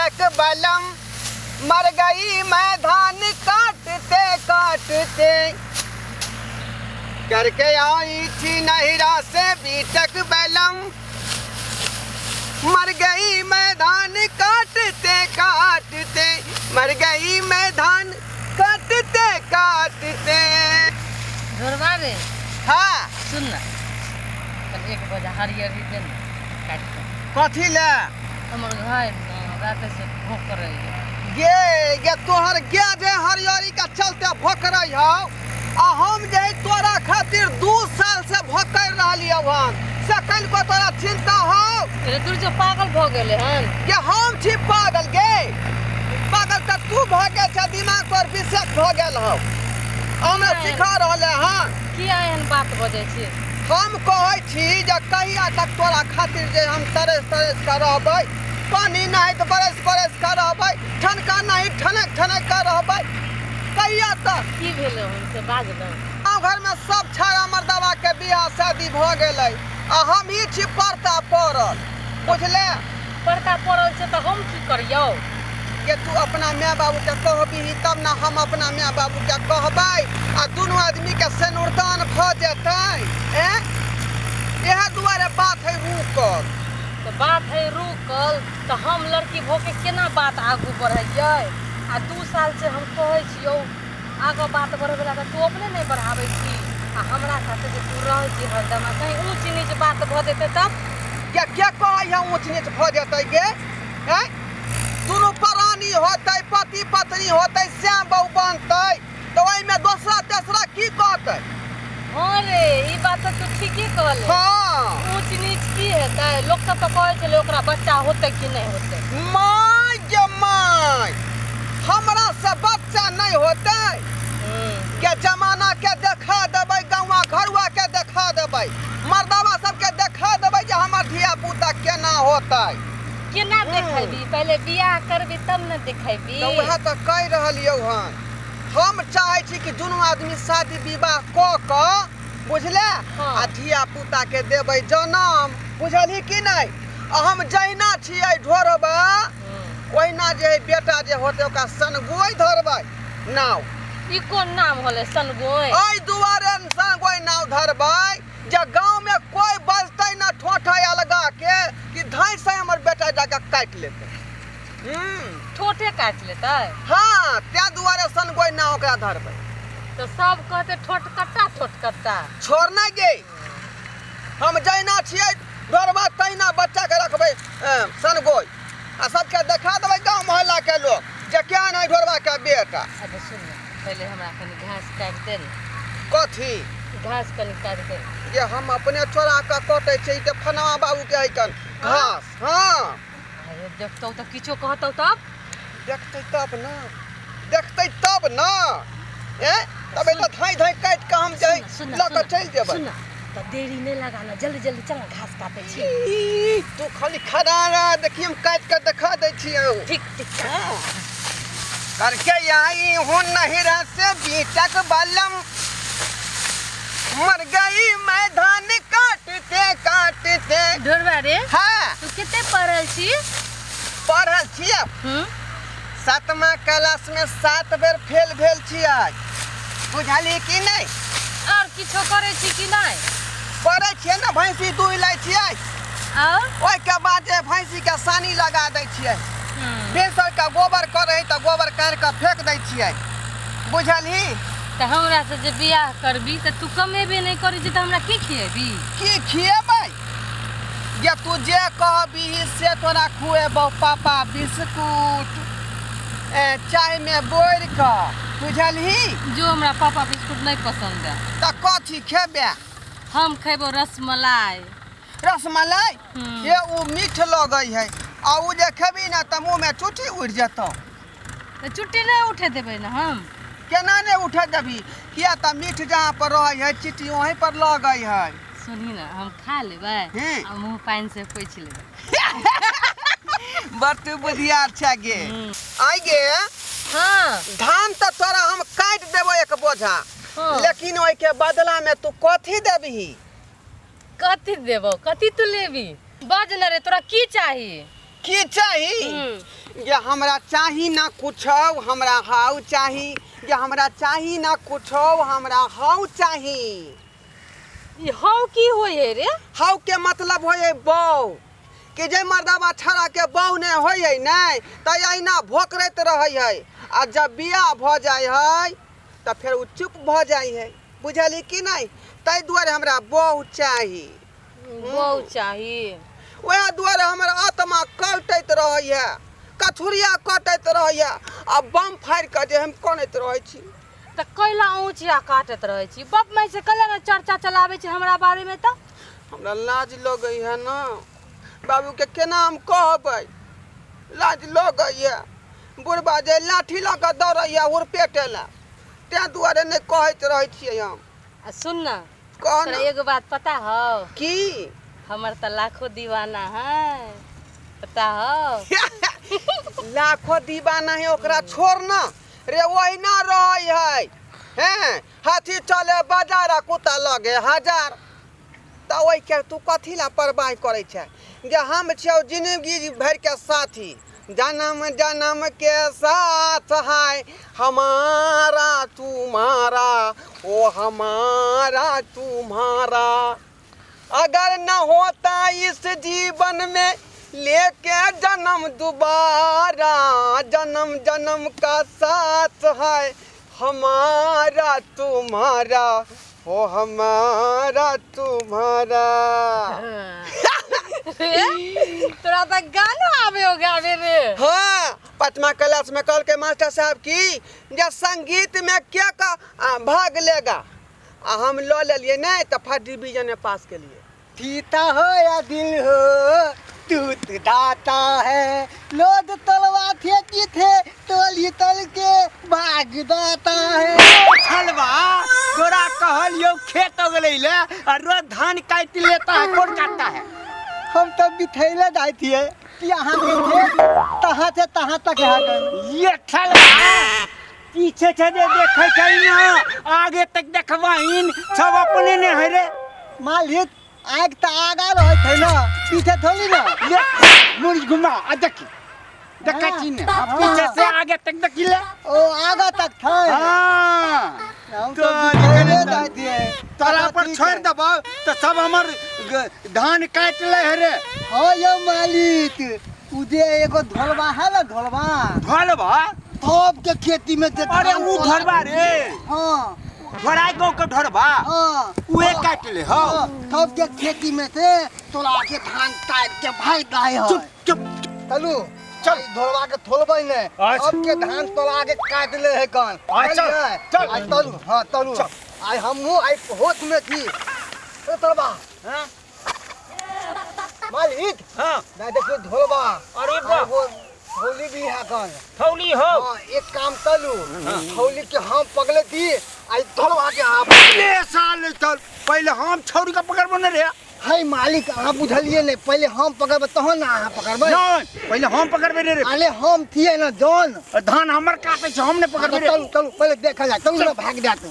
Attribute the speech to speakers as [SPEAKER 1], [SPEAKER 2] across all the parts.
[SPEAKER 1] बीटक बलम, मर गई मैं धान काटते काटते। करके आई थी नहिरा से बीटक बलम, मर गई मैं धान काटते काटते, मर गई मैं धान काटते काटते।
[SPEAKER 2] ढोरबा रे।
[SPEAKER 1] हाँ।
[SPEAKER 2] सुन ना, कल एक बजे हरियरी दे ने काटि कऽ।
[SPEAKER 1] कथी ले?
[SPEAKER 2] हमर घर राते से भूख करैया।
[SPEAKER 1] गे गे, तोहर गे जे हरियरी के चलते भोकरै हौ, आ हम जे तोरा खातिर 2 साल से भोकर रहलियौ हन, से कनिको तोरा चिंता हौ?
[SPEAKER 2] रे तू जो पागल भऽ गेलै हन।
[SPEAKER 1] गे, हम छी पागल? गे पागल तऽ तू भऽ गेल छ, दिमाग पर विशेष भऽ गेल हौ, हमरा सिखा रहले हन।
[SPEAKER 2] किया एहन बात बजै छी?
[SPEAKER 1] हम कहै छी जे कहिया तक तोरा खातिर जे हम तरस तरस कऽ रहबै, पानी नहि तऽ बरस बरस कऽ रहबै, ठनका नहि ठनक ठनक कऽ रहबै, कहिया तक?
[SPEAKER 2] की भेलै हन से बाज ने।
[SPEAKER 1] गाँव घरमे सब छाड़ा मर्दवा के बियाह शादी भऽ गेलै आ हम ही छी परता पड़ल, बुझले?
[SPEAKER 2] परता पड़ल छै तऽ हम की करियौ?
[SPEAKER 1] के तू अपना माय बाबू के कहबही तब ने हम अपना माय बाबू के कहबै आ दुनू आदमी के सेनुरदान भऽ जेतै। एँ, इएह दुआरे बात है रुकल।
[SPEAKER 2] तऽ बात है रुकल तऽ हम लड़की भऽ के केना बात आगू बढ़ैयै? आ 2 साल से हम कहै छियौ आगाँ बात बढ़बै लए, तऽ तू अपने नहि बढ़ाबै छी। आ हमरा साथे जे तू रहै छी हरदम, आ कहीं ऊँच नीच बात भऽ जेतै तब?
[SPEAKER 1] के के कहै है ऊँच नीच भऽ जेतै गे? हैं, दुनू प्राणी होतै, पति पत्नी होतै, श्याम बहु बनतै तऽ ओहिमे दोसरा तेसरा की कहतै?
[SPEAKER 2] हँ रे, ई बात तऽ तू ठीके कहले। ऊँच नीच की हेतै? लोक सब तऽ कहै छलै ओकरा बच्चा होतै कि नहि होतै।
[SPEAKER 1] माय गे माय, हमरा से बच्चा नहि होतै? के जमाना के देखा देबै, गौआ घरुआ के देखा देबै, मर्दावा सबके देखा देबै जे हमर धिया पुता केना होतै।
[SPEAKER 2] केना देखेबी? पहिले बियाह करबी तब ने देखेबी।
[SPEAKER 1] तऽ उएह तऽ कहि रहलियौ हन, हम चाहै छी कि दुनू आदमी शादी विवाह कऽ कऽ, बुझले? आ धिया पुता के देबै जनम, बुझलही कि नहि? आ हम जहिना छियै ढोरबा, ओहिना जे है बेटा जे होतै ओकरा सनगोइ धरबै नाव।
[SPEAKER 2] ई कोन नाम होलै सनगोइ?
[SPEAKER 1] एहि दुआरे सनगोइ नाव धरबै जे गाँव में कोई बजतै ना ठोठा अलगा के कि धाइ से हमर बेटा जाके काटि लेतै।
[SPEAKER 2] ठोठे काटि लेतै?
[SPEAKER 1] हाँ, तें दुआरे सनगोइ नाव ओकरा धरबै।
[SPEAKER 2] तऽ सब कहतै ठोट कट्टा, ठोट कट्टा।
[SPEAKER 1] छोड़ ना गे, हम जहिना छियै ढोरबा तहिना बच्चा के रखबै सनगोइ, आ सबके देखा देबै गाँव मोहल्ला के लोग जे क्या नहीं ढोरबा के बेटा।
[SPEAKER 2] अच्छा सुन ने, पहिले हमरा कनि घास काटि दे ने।
[SPEAKER 1] कथी?
[SPEAKER 2] घास कनि काटि दे।
[SPEAKER 1] ये हम अपने चोरा के कटै छियै, ई तऽ फनवा बाबू के है कन घास। हाँ।
[SPEAKER 2] अरे देखतौ तऽ किछो कहतौ तब?
[SPEAKER 1] देखतै तब ना, देखतै तब ना। ए तब तऽ धाइ धाइ काटि कऽ हम जे
[SPEAKER 2] सुन
[SPEAKER 1] लऽ कऽ चलि जेबै।
[SPEAKER 2] सुन, तऽ देरी नहि लगाना, जल्दी जल्दी चल ना, घास काटै छी।
[SPEAKER 1] ई, तू खाली खड़ा रह, देखी हम काटि कऽ देखा दै छियौ।
[SPEAKER 2] ठीक ठीक।
[SPEAKER 1] करके आई हूँ नहिरा से बीटक बलम, मर गई मैं धान काटते काटते।
[SPEAKER 2] ढोरबा रे।
[SPEAKER 1] हाँ।
[SPEAKER 2] तू कते पढ़ल छी?
[SPEAKER 1] पढ़ल छियै? 7मा क्लास में 7 बेर फेल भेल छियै, बुझली कि नहि?
[SPEAKER 2] और किछो करै छी कि नहि?
[SPEAKER 1] करै छियै ने, भैंसी दुहि लै छियै।
[SPEAKER 2] और?
[SPEAKER 1] ओहिके बाद जे भैंसी के सानी लगा दै छियै, भिनसर के गोबर करै तऽ गोबर काढ़ि कऽ फेंक दै छियै, बुझलही?
[SPEAKER 2] तऽ हमरा से जे बियाह करबी तऽ तू कमेबे नहि करै छी तऽ हमरा की खिएबी?
[SPEAKER 1] की खिएबै? जे तू जे कहबी से तोरा खुएबौ, पापा बिस्कुट चाय में बोरि कऽ, बुझलही?
[SPEAKER 2] जो, हमरा पापा बिस्कुट नहि पसंद है।
[SPEAKER 1] तऽ कथी खेबे?
[SPEAKER 2] हम खेबो रसमलाई।
[SPEAKER 1] रसमलाई? ये ओ मीठ लगै है, आ ओ जे खेबी ने तऽ मुँह में चुटी उड़ि जेतौ।
[SPEAKER 2] तऽ चुट्टी नहि उठे देबै ने हम।
[SPEAKER 1] केना नहि उठे देबही? किया तऽ मीठ जहाँ पर रहै है चिट्टी वहीं पर लगै है।
[SPEAKER 2] सुनही ने, हम खा लेबै आ मुँह पानि से पोछि लेबै।
[SPEAKER 1] बड़ तू बुधियार छै गे। आइ गे।
[SPEAKER 2] हाँ।
[SPEAKER 1] धान तऽ तोरा हम काटि देबो एक बोझा, लेकिन ओहिके बदला में तू कथी देबही?
[SPEAKER 2] कथी देबो? कथी तू लेबी? बाज ने रे, तोरा की चाही?
[SPEAKER 1] की चाही? जे हमरा चाही ना कुछो, हमरा हाउ चाही। जे हमरा चाही ना कुछो, हमरा हाउ चाही।
[SPEAKER 2] ई हौ की होइ है रे?
[SPEAKER 1] हाउ के मतलब होइ है बौ, कि जे मर्दाबा छड़ा के बौ नहि होइ है नहि तऽ अहिना भोकरैत रहै है, आ जब बियाह भऽ जाइ है तऽ फेर ओ चुप भऽ जाइ है, बुझली कि नहि? ताहि दुआरे हमरा बौ चाही।
[SPEAKER 2] बौ चाही?
[SPEAKER 1] वएह दुआरे हमर आत्मा कटैत रहैए, कथुरिया कटैत रहैए, आ बम फाड़ि कऽ जे हम कनैत रहै छी।
[SPEAKER 2] तऽ कैला ऊँचिया काटैत रहै छी? बाप माय से कैला ने चर्चा चलाबै छी हमरा बारेमे? तऽ
[SPEAKER 1] हमरा लाज लगै है ने, बाबूके केना हम कहबै? लाज लगैए। बुढ़बा जे लाठी लऽ कऽ दौड़ैए हुरपेटे लए, ताहि दुआरे नहि कहैत रहै छियै हम।
[SPEAKER 2] आ सुन ने।
[SPEAKER 1] कह।
[SPEAKER 2] तोरा
[SPEAKER 1] ने।
[SPEAKER 2] एगो बात पता हौ?
[SPEAKER 1] की?
[SPEAKER 2] हमर तऽ लाखो दीवाना है, पता हौ?
[SPEAKER 1] लाखो दीवाना है, ओकरा छोड़ ना रे, ओहिना रहै है। हैं, हाथी चले बाजार आ कुत्ता लगे हजार, तऽ ओहिके तू कथी ला परवाह करै छै? जे हम छियौ जिंदगी भरिके साथी, जन्म जन्म के साथ है हमारा तुम्हारा, ओ हमारा तुम्हारा। अगर न होता इस जीवन में लेके जन्म दोबारा, जन्म जन्म का साथ है हमारा तुम्हारा, ओ हमारा तुम्हारा।
[SPEAKER 2] तोरा तऽ गानो आबे हो गाबे रे?
[SPEAKER 1] हाँ, पाँचवा क्लास में कहलकै मास्टर साहब की जे संगीत में क्या का भाग लेगा, आ हम लऽ लेलियै नहि तऽ फर्स्ट डिवीजन में पास केलियै।
[SPEAKER 3] थीता हो या दिल हो तूत दाता है, लोग तलवा फेंकी थे तोली तल के भाग दाता है।
[SPEAKER 4] छलवा, तोरा कहलियो खेत गेलै ले आ रोज धान काटि लेता है। कौन काटता है?
[SPEAKER 3] हम तो बिथैले जाए थिए कि अहाँ के खेत तहाँ से तहाँ तक है गन।
[SPEAKER 4] ये छलवा, पीछे से जे देखै छै ना, आगे तक देखबहिन सब अपने ने है रे।
[SPEAKER 3] मालिक, आग तऽ आगा रहै छै ना, पीछे थोड़ी ना।
[SPEAKER 4] ले मुड़ी घुमा आ देखी, देखै छी ने?
[SPEAKER 3] हाँ।
[SPEAKER 4] पीछे से आगे तक देखी ले।
[SPEAKER 3] ओ आगा तक थे?
[SPEAKER 4] हाँ।
[SPEAKER 3] हम
[SPEAKER 4] तो
[SPEAKER 3] तो बिथैले जाए थिए।
[SPEAKER 4] तोरा पर
[SPEAKER 3] ठीक
[SPEAKER 4] छोड़
[SPEAKER 3] है।
[SPEAKER 4] देबौ तऽ सब हमर धान काटि ले है रे।
[SPEAKER 3] हाँ यौ मालिक, उ जे एगो ढोलबा है ना, ढोलबा।
[SPEAKER 4] ढोलबा?
[SPEAKER 3] तब के खेती में जे
[SPEAKER 4] अरे
[SPEAKER 3] धान
[SPEAKER 4] उ ढोलबा रे?
[SPEAKER 3] हाँ।
[SPEAKER 4] ढोराइ गाँव के ढोलबा?
[SPEAKER 3] हाँ।
[SPEAKER 4] उहे काटि ले हौ?
[SPEAKER 3] हाँ, तब के खेती में से तोरा के धान काट के भाग जाए है।
[SPEAKER 4] चुप चुप।
[SPEAKER 3] चलू चल, ढोलबा के थोलबै ने।
[SPEAKER 4] अच्छा।
[SPEAKER 3] अब के धान तोरा के काट ले है कन।
[SPEAKER 4] अच्छा,
[SPEAKER 3] चल
[SPEAKER 4] चल।
[SPEAKER 3] आज तलू, हाँ तलू। आइ हमहूँ आइ होश में छी। ए तोलबा।
[SPEAKER 4] हाँ?
[SPEAKER 3] मालिक।
[SPEAKER 4] हाँ।
[SPEAKER 3] नहीं देखियो ढोलबा।
[SPEAKER 4] अरे वाह।
[SPEAKER 3] वो थौली भी है कन।
[SPEAKER 4] थौली हो?
[SPEAKER 3] हाँ, एक काम तलू, थौली के हम पकड़े थी, आई ढोलबा के आप पकड़े।
[SPEAKER 4] ले साल चल, पहले हम छौरी के पकड़बो ने रे।
[SPEAKER 3] है मालिक, अहाँ बुझलिए नहीं, पहले हम पकड़बै तहन ना अहाँ पकड़बै।
[SPEAKER 4] नहीं, पहले हम पकड़बे रे रे।
[SPEAKER 3] अरे हम थिए ना जौन।
[SPEAKER 4] धान हमर काटे छै, हम ने पकड़बे रे।
[SPEAKER 3] चलू चलू, पहले देखल जाए, चलू ना भाग जात।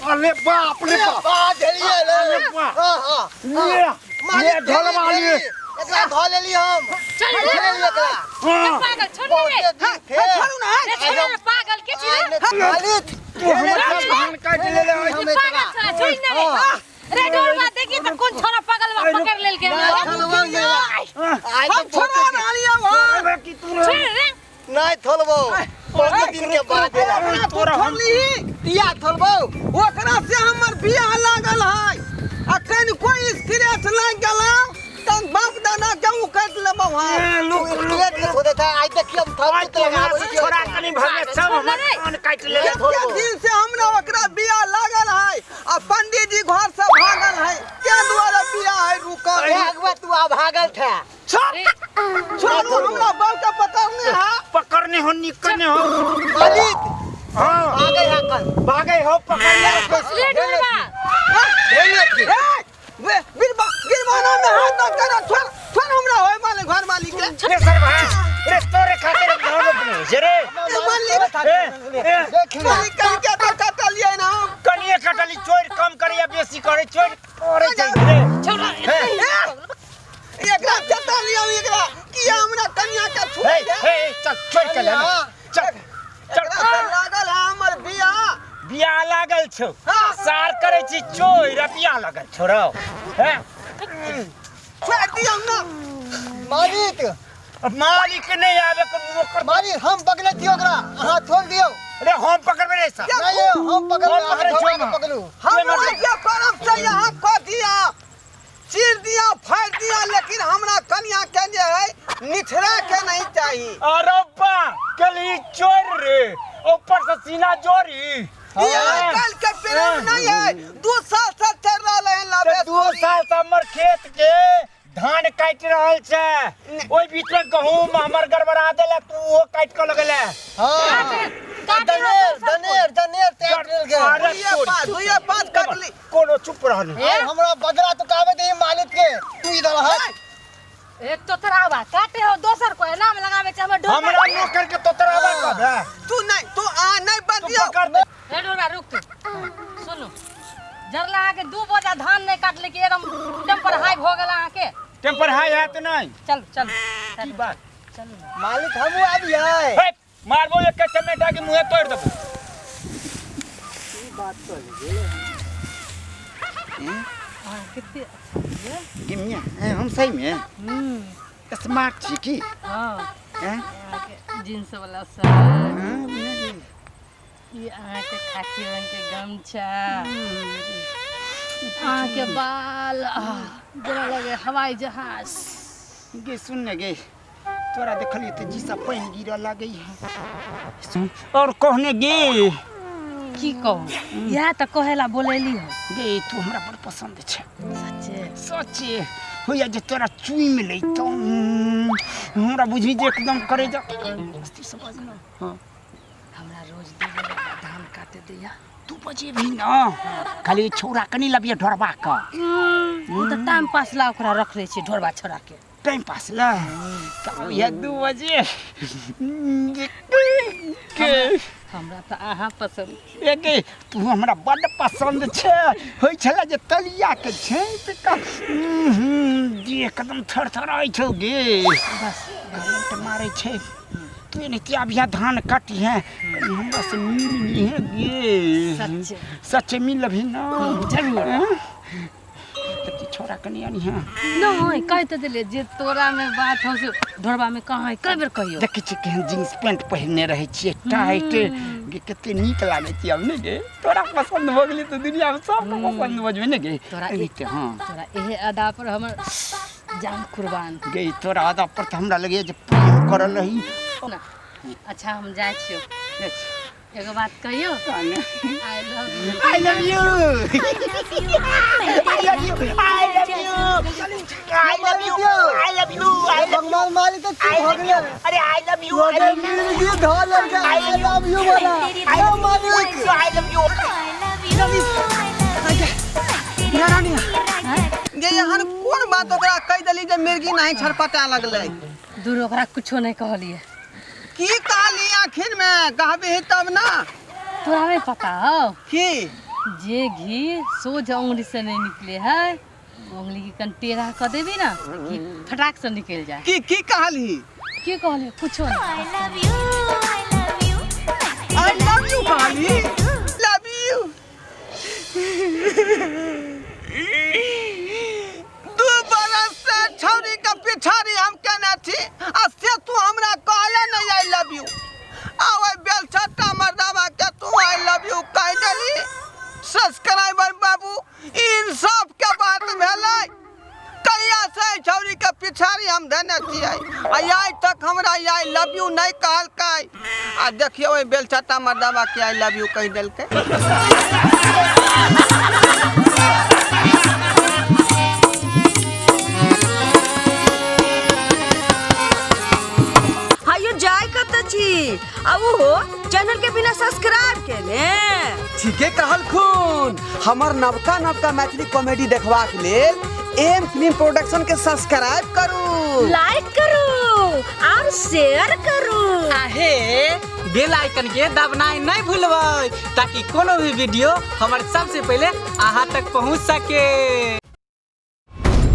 [SPEAKER 4] अरे बाप रे बाप।
[SPEAKER 3] बा झेलिए रे।
[SPEAKER 4] अरे बाप।
[SPEAKER 3] हाँ हाँ।
[SPEAKER 4] ले, ले ढोलबा ले।
[SPEAKER 3] एकरा धो लेली हम।
[SPEAKER 2] चल रे।
[SPEAKER 3] धो लेली एकरा।
[SPEAKER 4] हाँ।
[SPEAKER 2] पागल, छोड़ रे।
[SPEAKER 3] बहुते दिन थे।
[SPEAKER 1] छोड़ू ना।
[SPEAKER 2] रे छोड़ रे, पागल के छी रे?
[SPEAKER 3] मालिक,
[SPEAKER 4] तू हमर सब धान काटि लेले।
[SPEAKER 3] हम
[SPEAKER 2] ई पागल छला, छोड़ ने रे।
[SPEAKER 3] हाँ।
[SPEAKER 2] रे ढोलबा, देखी तऽ कोन छोरा पागल बा पकड़ लेलकै हमरा।
[SPEAKER 3] नहीं थोलबो। आइ
[SPEAKER 1] हम
[SPEAKER 3] तऽ
[SPEAKER 1] छोड़ा
[SPEAKER 3] बहुते
[SPEAKER 1] रहलियै हन।
[SPEAKER 4] अरे की तू
[SPEAKER 2] छोड़ रे।
[SPEAKER 3] नहीं थोलबो, बहुत दिन के बाद भेला।
[SPEAKER 1] ओकरा तू
[SPEAKER 4] तोरा हम-
[SPEAKER 1] छोड़लीही?
[SPEAKER 3] तिया थोलबो।
[SPEAKER 1] ओकरा से हमर बियाह लागल है, आ कनि कोई स्क्रैच लागि गेल तन बाप दादा के काटि लेबौ हम।
[SPEAKER 4] ए, लुक लुक।
[SPEAKER 3] स्क्रेच नहीं होते था, आज देखिए हम थोल
[SPEAKER 4] आज
[SPEAKER 3] के
[SPEAKER 4] तू हमरा
[SPEAKER 3] लगाबै
[SPEAKER 4] से
[SPEAKER 3] छियै।
[SPEAKER 4] छोड़ा कनी भगे, सब हमर धान काटि लेले।
[SPEAKER 1] कते दिन से हमरा ओकरा बियाह लागल है, आ पंडित जी घर से भागल है, तें दुआरे बियाह है रुकल।
[SPEAKER 3] भागवा, तू आ भागल था।
[SPEAKER 1] छोड़ छोड़ू हमरा, बाप के पकड़ने है।
[SPEAKER 4] पकड़ने हो, निकलने हो।
[SPEAKER 3] मालिक।
[SPEAKER 4] हाँ।
[SPEAKER 3] भागे है कल।
[SPEAKER 4] भागे हो, पकड़ ले।
[SPEAKER 2] रे ढोलबा।
[SPEAKER 1] ए, वे गिरबा गिरबाना में हाथ न करो। छोड़ छोड़ हमरा होय वाले घर मालिक के।
[SPEAKER 4] रे सर भाई रे, तोरे खातिर हम धान रोपने जे रे।
[SPEAKER 1] ए, मालिक।
[SPEAKER 4] ए, ए,
[SPEAKER 3] देख ना।
[SPEAKER 1] मालिक, कहीं के तो कटलियै ना हम।
[SPEAKER 4] कनिए कटली, चोर कम करे या बेसी करे, चोर करे छै रे।
[SPEAKER 2] छोड़।
[SPEAKER 1] ए, एकरा चटलियै, एकरा की किया हमरा कनिया के छू
[SPEAKER 4] हे हे चल छोड़ के ले चल चल।
[SPEAKER 1] एकरा से लागल है हमर बियाह।
[SPEAKER 4] बियाह लागल छौ।
[SPEAKER 1] हाँ।
[SPEAKER 4] सार करै छी चोर आ बियाह लागल छौ रौ। हैं?
[SPEAKER 1] छोड़ दियौ ना।
[SPEAKER 3] मालिक,
[SPEAKER 4] मालिक नहीं आबे के ओकर।
[SPEAKER 3] मालिक हम पकड़े छियै ओकरा, अहाँ छोड़ दियौ।
[SPEAKER 4] अरे हम पकड़बे रे सार।
[SPEAKER 3] नहीं यौ, हम पकड़बै,
[SPEAKER 4] हम पकड़ै
[SPEAKER 3] अहाँ
[SPEAKER 4] छियौ
[SPEAKER 3] धोखा
[SPEAKER 4] ना।
[SPEAKER 3] पकड़ू।
[SPEAKER 1] हम जे करब से यहाँ कऽ दिया, चीर दिया, फाड़ दिया, लेकिन हमरा कनिया के जे है निठरा के नहीं चाही।
[SPEAKER 4] अरे बा कल ई चोर रे, ऊपर से सीना जोरी।
[SPEAKER 1] ई आजकल के प्रेम नहीं है, 2 साल से चल रहल है लवे।
[SPEAKER 4] 2 साल से हमर खेत के धान काटि रहल छै, ओहि बीच में गहूम हमर गड़बड़ा देलक, तू ओहो काटि कऽ लगले।
[SPEAKER 3] हाँ। दनेर दनेर दनेर तैयार करेल के।
[SPEAKER 4] अरे
[SPEAKER 1] दुइये
[SPEAKER 4] तोरी।
[SPEAKER 1] पाँच, दुइये पाँच काटली।
[SPEAKER 4] कोनो चुप रहल।
[SPEAKER 3] हमरा बदला तो काबे दे मालिक के, तू इधर हट।
[SPEAKER 2] ए तोतरावा काटे हो दोसर को नाम लगावे छै हमर ढोरबा।
[SPEAKER 4] हमरा नौकर के तोतरावा कहबे।
[SPEAKER 1] तू नहीं, तू आ नहीं
[SPEAKER 4] तू
[SPEAKER 1] बदियो।
[SPEAKER 4] पकड़ दे।
[SPEAKER 2] ए ढोरबा रुक तू। सुनु, जरला अहाँ के 2 बोझा धान नहीं काटले कि एकदम टेम्पर हाई भ गेल अहाँ के।
[SPEAKER 4] टेम्पर हाई है तो नहीं।
[SPEAKER 2] चल चल।
[SPEAKER 4] की बात?
[SPEAKER 2] चलू ना।
[SPEAKER 3] मालिक हमहू आबियै।
[SPEAKER 4] हे, मारबो एक चमेटा के मुंहे तोड़ देबो।
[SPEAKER 3] ई बात तो गेलै।
[SPEAKER 2] अहाँ कते अच्छा छियै।
[SPEAKER 4] गिमिया, हम सही में स्मार्ट छी की?
[SPEAKER 2] हाँ।
[SPEAKER 4] हैं?
[SPEAKER 2] अहाँके जींस वाला शर्ट, ई अहाँके खाकी रंग के गमछा, अहाँके बाल जेना लगे हवाई जहाज।
[SPEAKER 4] गे सुन ने गे, तोरा देखलियै तऽ जी सब पानि गिरऽ लागै है। और कहने गे।
[SPEAKER 2] की कहू, इएह तऽ कहे ला बोलेली हो।
[SPEAKER 4] गे तू हमरा बड़ पसंद छै।
[SPEAKER 2] सच्चे?
[SPEAKER 4] सच्चे होइया जे तोरा चूमि लैतौं, हमरा बुझी जे एकदम करे जा मस्ती से बजना। हाँ।
[SPEAKER 2] हमरा रोज 2 बजे धान काटे दैया।
[SPEAKER 4] 2 बजे भी ना, खाली छौड़ा कनी लबिया ढोरबा के।
[SPEAKER 2] ओ तऽ टाइम पास ला ओकरा रखले छी ढोरबा छौड़ा के।
[SPEAKER 4] टाइम पास ला तब यह 2 बजे के
[SPEAKER 2] हमरा तऽ अहाँ पसंद।
[SPEAKER 4] ए तू हमरा बड्ड पसंद छै। होइ छलै जे तलिया के झाँपि कऽ जे एकदम थरथराइ छौ गे।
[SPEAKER 2] बस
[SPEAKER 4] करंट मारै छै। तू एनाहिते अभिया धान काटिहे, कनी हमरा से मिल लिहे गे।
[SPEAKER 2] सच्चे?
[SPEAKER 4] सच्चे मिल लभी ना?
[SPEAKER 2] जरूर।
[SPEAKER 4] तऽ छौड़ा कनी अनिहे।
[SPEAKER 2] नहीं कहि तऽ देलियै जे तोरा में बात हो से ढोरबा में कहाँ है, कए बेर कहियो।
[SPEAKER 4] देखै छियै केहन जींस पैंट पहिरने रहै छियै टाइट गे, कते नीक लागै छै आब ने गे। तोरा पसंद भऽ गेलै तऽ दुनियामे सबके पसंद भऽ जेबै ने गे।
[SPEAKER 2] तोरा
[SPEAKER 4] एनाहिते। हाँ
[SPEAKER 2] तोरा एहे अदा पर हमर जान कुर्बान
[SPEAKER 4] गे। तोरा अदा पर तऽ हमरा लगैया जे प्रेम करल रही।
[SPEAKER 2] अच्छा हम जाइ छियौ, एगो बात कहियो? I love you.
[SPEAKER 4] I love you. I love you. I love you. I love you. I love you. I love
[SPEAKER 3] भगवान मालिक तऽ चुप भऽ गेलै।
[SPEAKER 4] अरे I love you. I love you.
[SPEAKER 3] मिर्गी धऽ लेलकै। I love you बोला।
[SPEAKER 4] I
[SPEAKER 3] मालिक
[SPEAKER 4] I love you.
[SPEAKER 1] गे एहन कोन बात ओकरा कहि देली जे मिर्गी नहीं छरपटा लगलै?
[SPEAKER 2] दूर ओकरा कुछो नहीं कहलियै।
[SPEAKER 1] की कहली आखिर में कहबही तब ना।
[SPEAKER 2] तोरा नहीं पता हो
[SPEAKER 1] की?
[SPEAKER 2] जे घी सोझ उंगली से नहीं निकले है, उंगली के कन टेढ़ा कर देबी ना कि फटाक से निकल जाए।
[SPEAKER 1] की की कहली?
[SPEAKER 2] की कहलियै? कुछो नहीं।
[SPEAKER 1] I love you कहली? Love you. 2 बरस से छौरी के पिछाड़ी हम केने छी आ से तू हमरा कहले नहीं I love you. आ ओहि बेलछट्टा मर्दाबा के तू I love you कहि देली। सब्सक्राइबर बाबू, इंसाफ के बात भेलै। कहिया से छौरी के पिछाड़ी हम धेने छियै आ आइ तक हमरा I love you नहीं कहलकै, आ देखियौ ओहि बेलछट्टा मर्दाबा के I love you कहि देलकै।
[SPEAKER 5] हायो जाय कत छी आ उहो चैनल के बिना सब्सक्राइब केने?
[SPEAKER 1] ठीके कहलखुन। हमर नवका नवका मैथिली कॉमेडी देखबाक लेल एम फिल्म प्रोडक्शन के सब्सक्राइब करू,
[SPEAKER 5] लाइक करू और शेयर करू।
[SPEAKER 6] आहे बेल आइकन के दबनाइ नहीं भूलबै ताकि कोनो भी वीडियो हमर सबसे पहले अहाँ तक पहुँच सके।